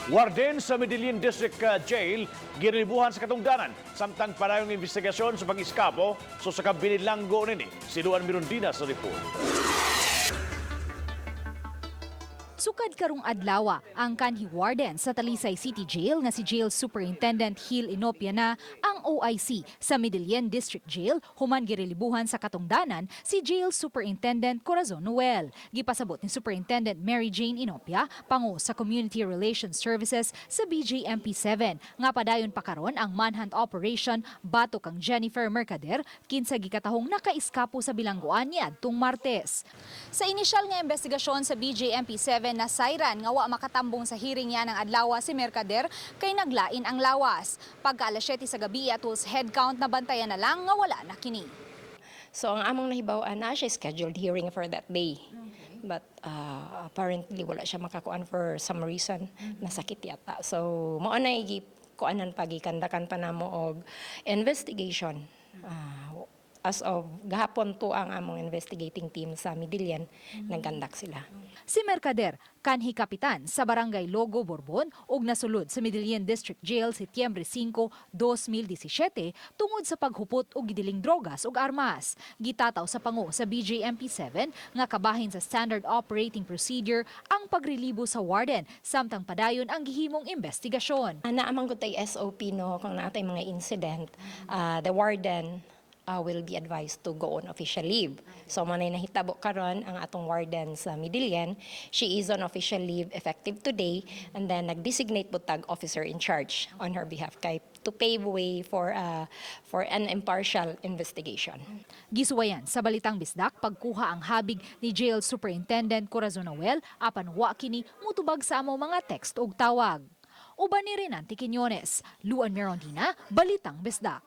Warden sa Medellin District Jail girelibuhan sa katungdanan samtang padayong investigasyon sa pag-iskapo sa usa ka binilanggo nini. Si Luan Mirondina sa report. Sukad karong adlawa ang kanhi warden sa Talisay City Jail nga si Jail Superintendent Gil Inopia na ang OIC sa Medellin District Jail human girelibuhan sa katungdanan si Jail Superintendent Corazon Noel. Gipasabot ni Superintendent Mary Jane Inopia, pangu sa Community Relations Services sa BJMP 7, nga padayon pa karon ang manhunt operation batok kang Jennifer Mercader, kinsa gikatahong nakaiskapo sa bilangguan niadtong Martes. Sa inisyal nga investigasyon sa BJMP 7, nasayran nga wa makatambong sa hearing niya ng adlaw si Mercader kay naglain ang lawas. Pagka alas 7 sa gabi atul sa head count, na bantayan na lang nga wala na kini. So ang among nahibaw-an na siya scheduled hearing for that day. But apparently wala siya makakuan for some reason. Nasakit yata. So mao na kuanan pa, gikandakan pa namo og investigation. As of gahapon to, ang among investigating team sa Medellin, nagkandak sila. Si Mercader, kanhi kapitan sa Barangay Logo, Borbon ug nasulod sa Medellin District Jail Setyembre 5, 2017 tungod sa paghupot og gidiling drogas ug armas. Gitataw sa pangu sa BJMP 7 nga kabahin sa Standard Operating Procedure ang pagrelibo sa warden samtang padayon ang gihimong investigasyon. Naa man gud tay SOP, no, kung naa tay mga incident, the warden will be advised to go on official leave. So mao nay nahitabo karon ang atong warden sa Medellin, she is on official leave effective today, and then nag-designate po tag officer in charge on her behalf kay to pave way for an impartial investigation. Gisuwayan sa Balitang Bisdak pagkuha ang habig ni Jail Superintendent Corazon Noel, apan wa kini mutubag sa among mga text ug tawag. Uban ni Renante Quiñones, Luan Merondina, Balitang Bisdak.